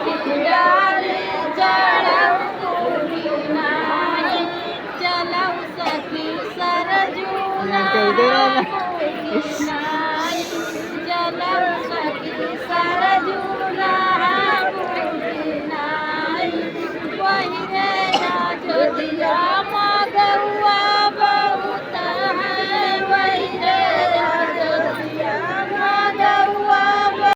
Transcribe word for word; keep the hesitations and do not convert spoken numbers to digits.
डाली चढ़ऊ कुली नाही, चलऊ सखी सरजू ना कुली नाही।